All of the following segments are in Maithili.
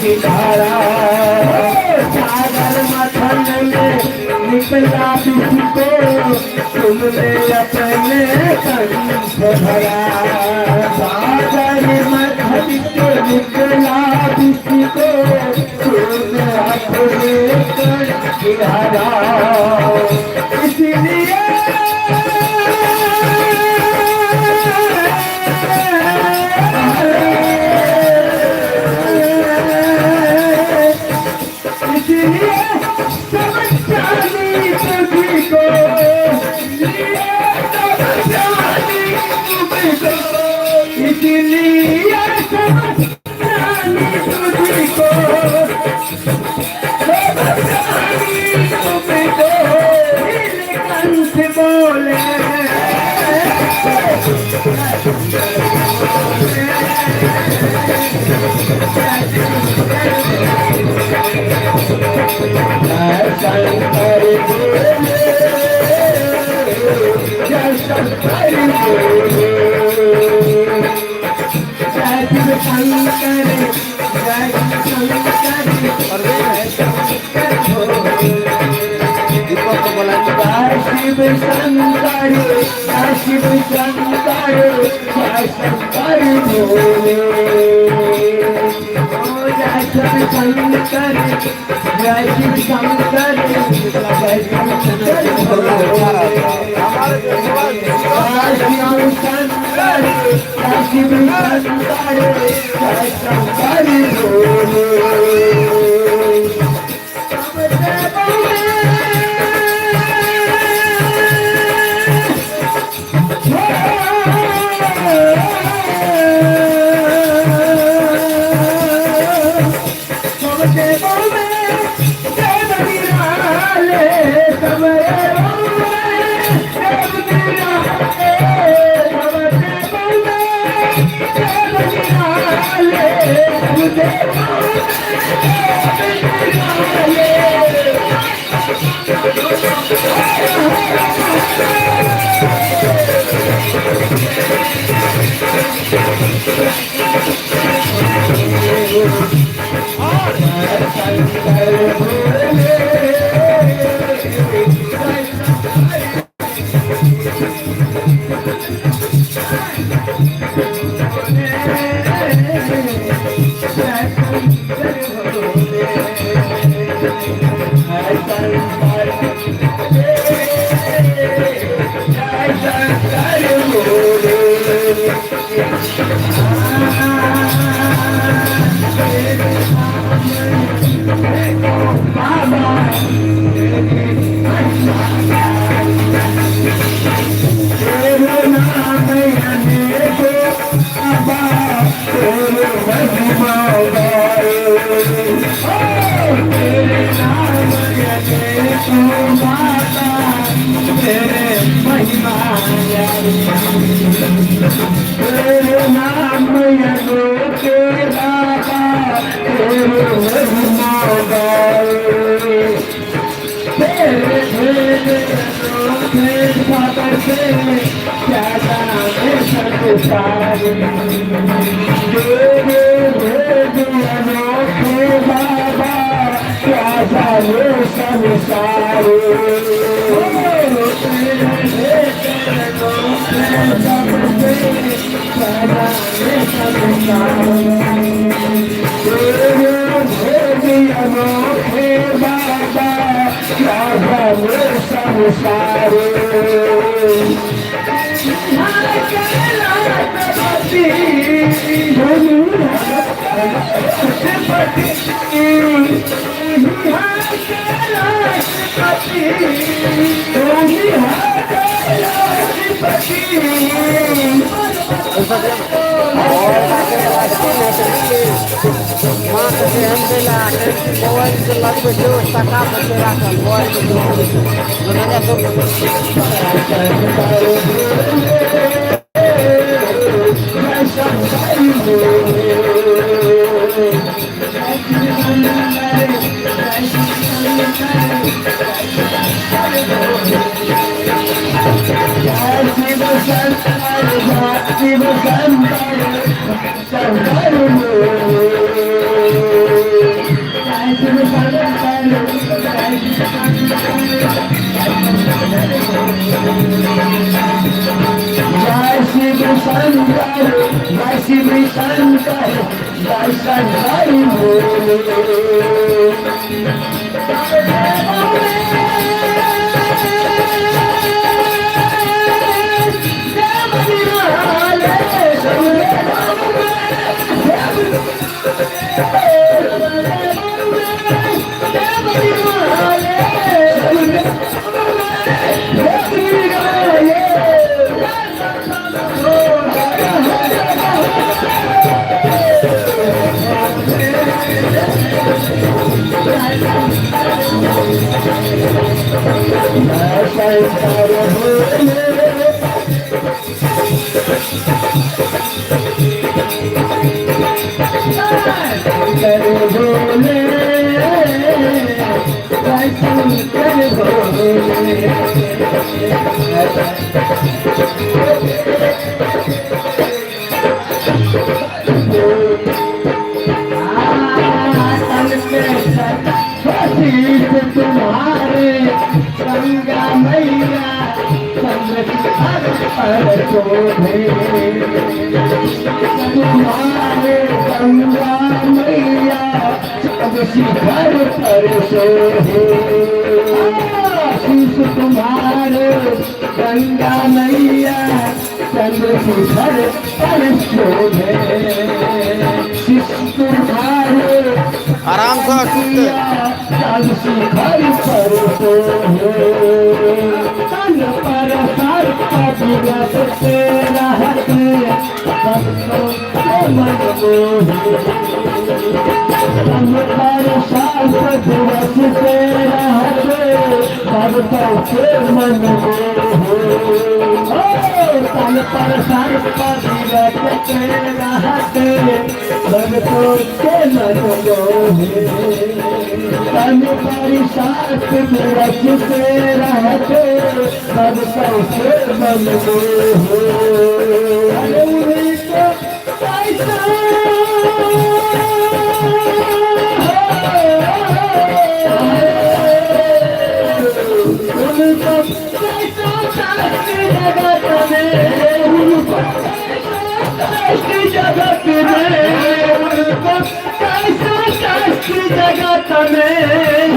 की धारा। सागर मथन में निकला विष को, तुमने अपने कंठ भरा। सागर मथन के निकला विष को, तुमने अपने कंठ भरा। इसलिए इसलिए सब जानी तुझको, इसलिए सब जानी तुझको, इसलिए सब जानी तुझको, सब जानी तुझको, नीलकंठ बोले। जय शंकर बोले, जय शंकर बोले, जय शिव शंकर, जय शिव शंकर, जय शंकर भोले। दीपक को बोला। जय शिव शंकर, जय शिव शंकर, जय शंकर भोले। ओ जय शिव शंकर, जय शिव शंकर, जय शंकर भोले। जय शिव शंकर, जय शिव शंकर, जय शंकर भोले। तेरे नाम अनोखे बाबा, तेरे महिमा गाए। तेरे भेद अनोखे सबसे क्या जाने संसार। तेरे भेद अनोखे बाबा, क्या जाने संसार। तेरे भेद अनोखे सबसे क्या जाने संसार। तेरे भेद अनोखे बाबा, क्या जाने संसार। माँ के एहन देला मोबाइल से लगबै छै, ओ टाका पर छै राखल मोबाइल के। शिव शंकर, शंकर। शंकर, जय शिव शंकर, जय शंकर भोले। शंकर भोले। शंकर भोले, जय शंकर भोले। शीश तुम्हारे गंगा मैया चंद्र पर शोभे, तुम्हारे गंगा मैया चंद्र शिखर पर शोभे। शीश तुम्हारे गंगा मैया चंद्र शिखर पर शोभे, शीश तुम्हारे आरामसँ टूटतै। चंद्र शिखर पर शोभे, तन पर सर्प बिरसते रहते, भक्तों के मन मोहे। तन पर सर्प बिरसते रहते, भक्तों के मन मोहे। तन पर सर्प बिरसते रहते, भक्तों के मन मोहे। तन पर सर्प बिरसते रहते, भक्तों के मन मोहे। अरे उन्हीं को कैसा उनको कैसा शास्त्र जगत में, उनको शास्त्र जगत में, उनको कैसा शास्त्र जगत में,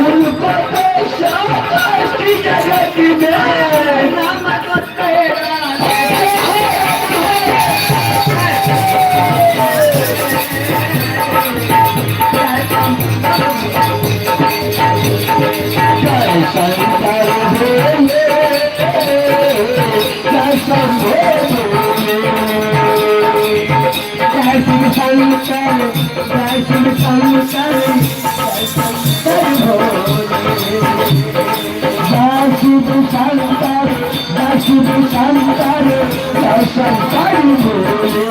उनको कैसा शास्त्र जगत में। नाम तो तेरा जय शंकर भोले, जय शंभो भोले। जय शिव शंकर, जय शिव शंकर, जय शंकर भोले। जय शिव शंकर, जय शिव शंकर, जय शंकर भोले।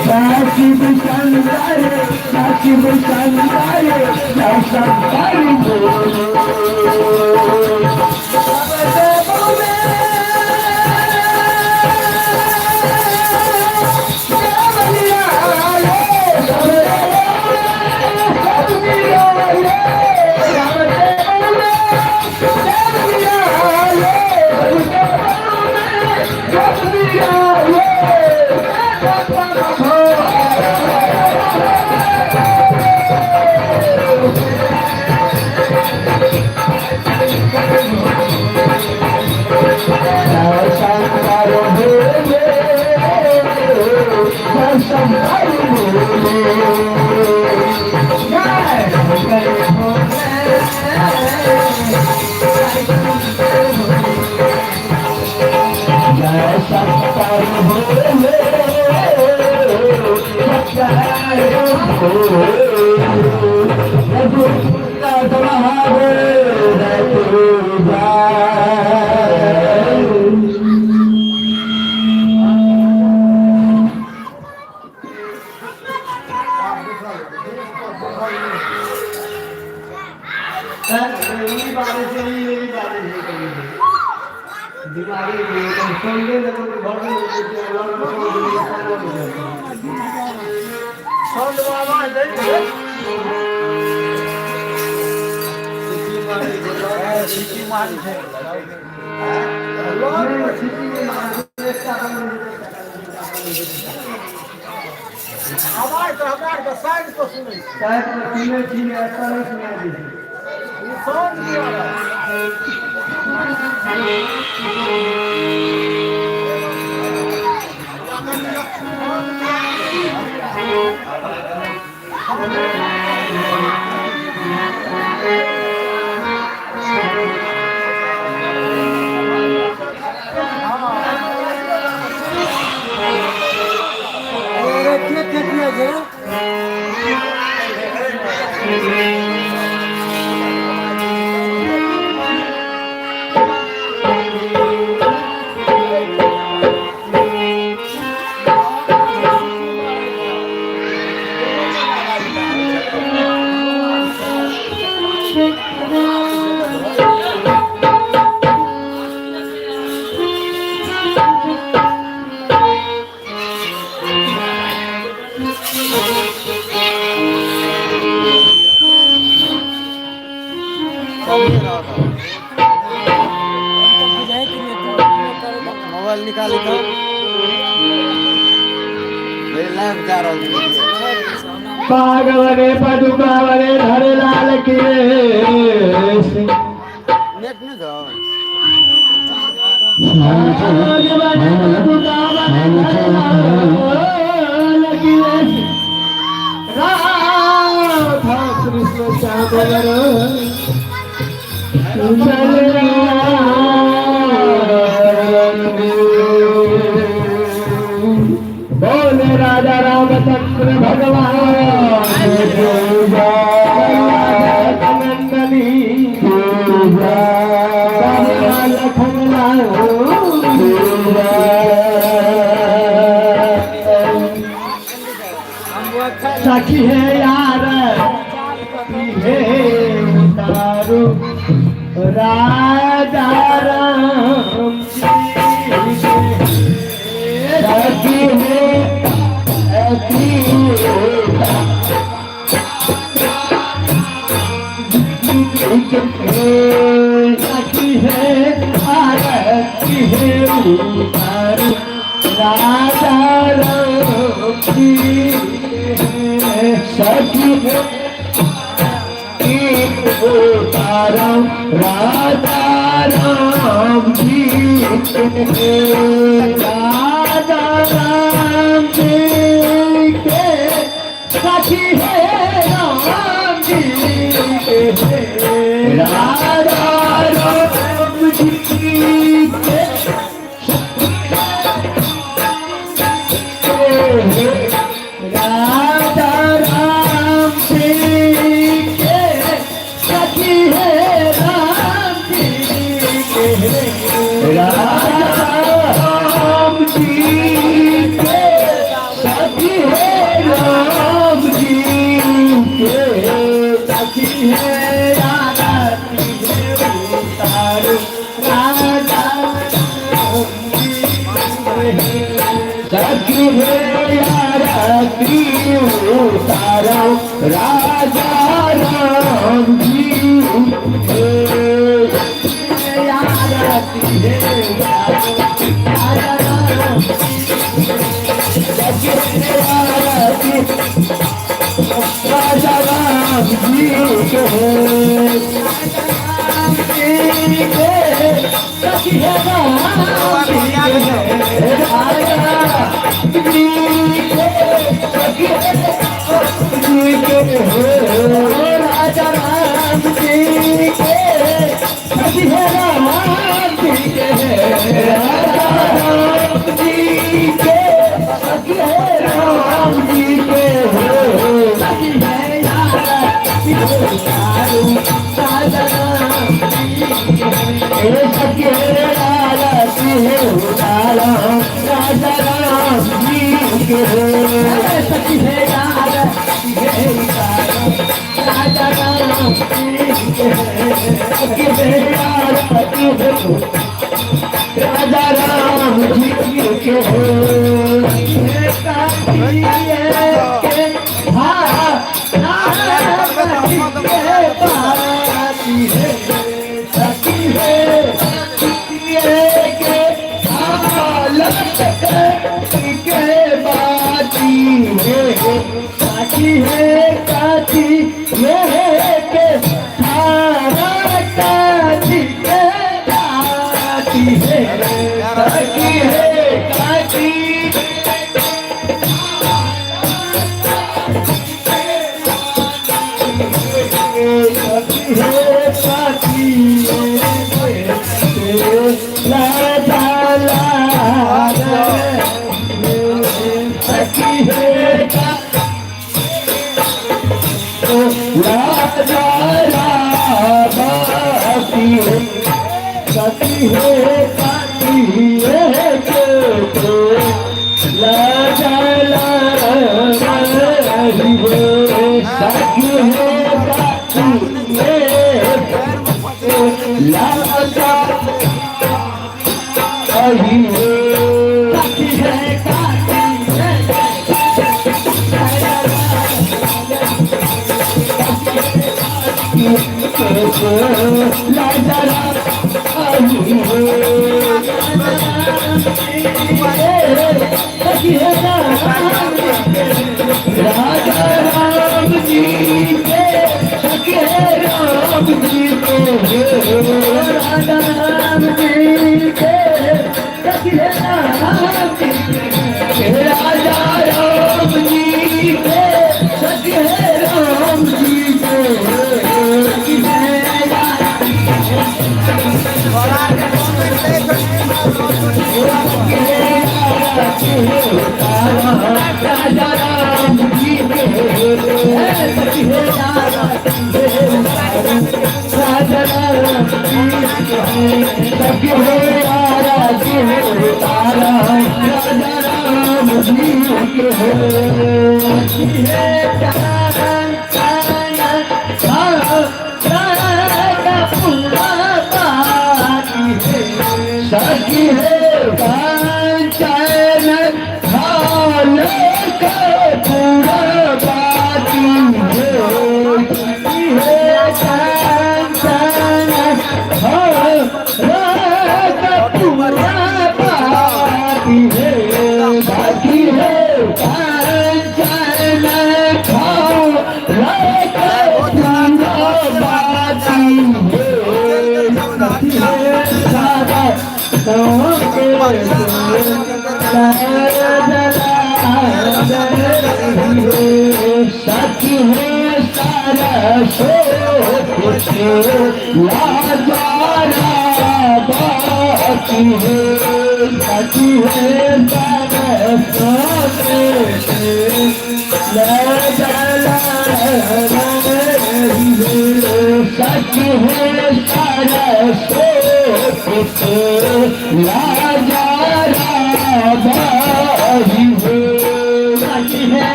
जय शिव शंकर, जय शिव शंकर, जय मोबाइल का शंकर ना पकड़ करो। हाँ। जय शिव शंकर, जय शिव शंकर, जय शंकर भोले। शंकर भोले, जय शंकर भोले, जय शंकर भोले, जय शंकर भोले, जय भोले। रघुनाथ महादेव की जय। साउंड आवाज दै छै। आवाज तऽ हमरा आरके साइड पर सुनै छी। साइड पर सुनै छी ने, एतऽ नहि सुनाइ दै छै। ई साउंड दिअ। अरे के केटिया छै? मोबाइल निकाली तो लाइव जा रहल छै। पागवने पदुकावने धरे लाल के। नेट नहि जाओ। पागवने पदुकावने धरे लाल के। राधा कृष्ण श्याम बोले राजा रामचंद्र भगवान नंदनी लखन। सखी है यार हे उतारू राजा राम जी के। सखी है सखी है आरती है उतारू राजा राम जी के। सखी है तारा राजा राम जी के। राजा राम जी के सखी है राम जी के। राजा राम जी के राजा राम जी के सखी है राम जी के। राजा राम जी के सखी है राम जी के। सखी है राधा उतारू राजा राम जी के। सखी है आरती उतारो राजा राम जी के। आरती है राजा राम सखी है आरती राजा राम जी के। जी के सखी है राम जी के। राजा जी के सखी है जी के। राजा राम जी के सखी है राम जी के। राजा राम जी के सखी है राम जी के। सखी है राजा राम जी के। सखी है आरती है उतारा राजा राम जी के। सखी है आरती है उतारा राजा राम जी के। सखी है आरती है राजा राम जी के।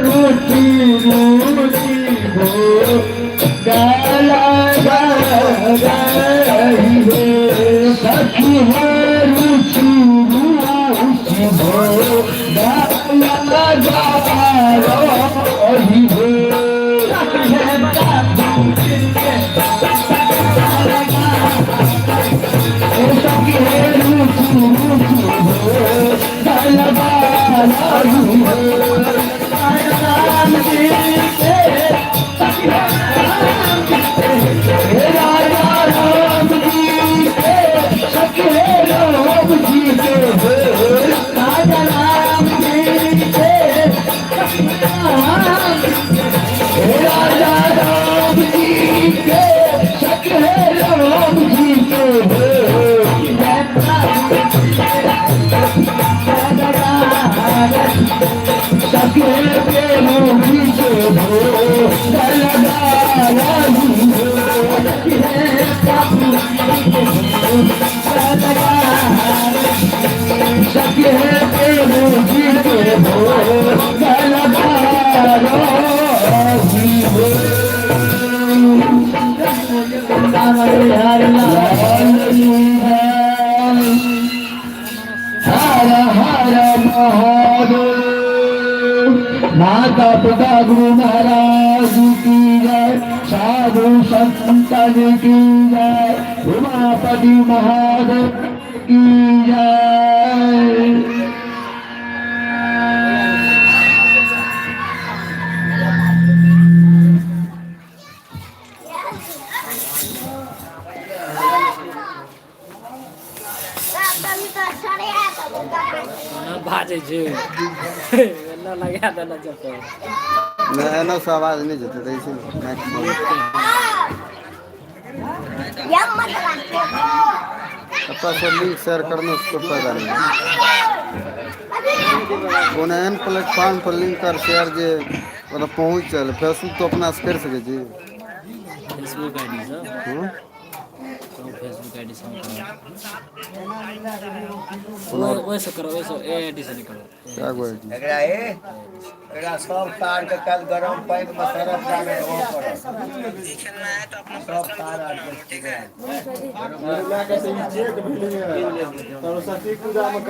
रोटी रोटी हो डाला। रही हे सखी हे रुचि रुचि भोग लगा रही हे सखी हे रुचि रुचि भोग लगा रही हे राम जी के राजा राम जी के सखी हे राम जी के राजा राम जी के राजा राम जी के सखी हे राम जी के सखी हे प्रेम जी के भोग लगा रही सखी हे प्रेम जी के भोग लगा रही हर हर महादेव। माता पिता गुरु महाराज की जय, साधु संतन की जय, उमापति महादेव की जय। बाजै छै एना लगा देना जतौ। नहि, एना से आवाज नहि जेतै तऽ ऐसे माइक कतऽसँ लिंक शेयर करने से कोइ फायदा नहि। कोनो एहन प्लेटफॉर्म पर लिंक कर शेयर जे मतलब पहुँच चल। फेसबुक तो अपना से करि सकै छी। फेसबुक आईडी सँ। हूँ। फेसबुक आईडी सँ कोनो ओहिसँ करो, ओहिसँ ए आईडी सँ नहि करो। कए गो ID? एकरा एकरा सब तार के काल्हि गरम पानि मे सरफ डाले धोअ पड़त। सब तार आर के सरस्वती पूजा में।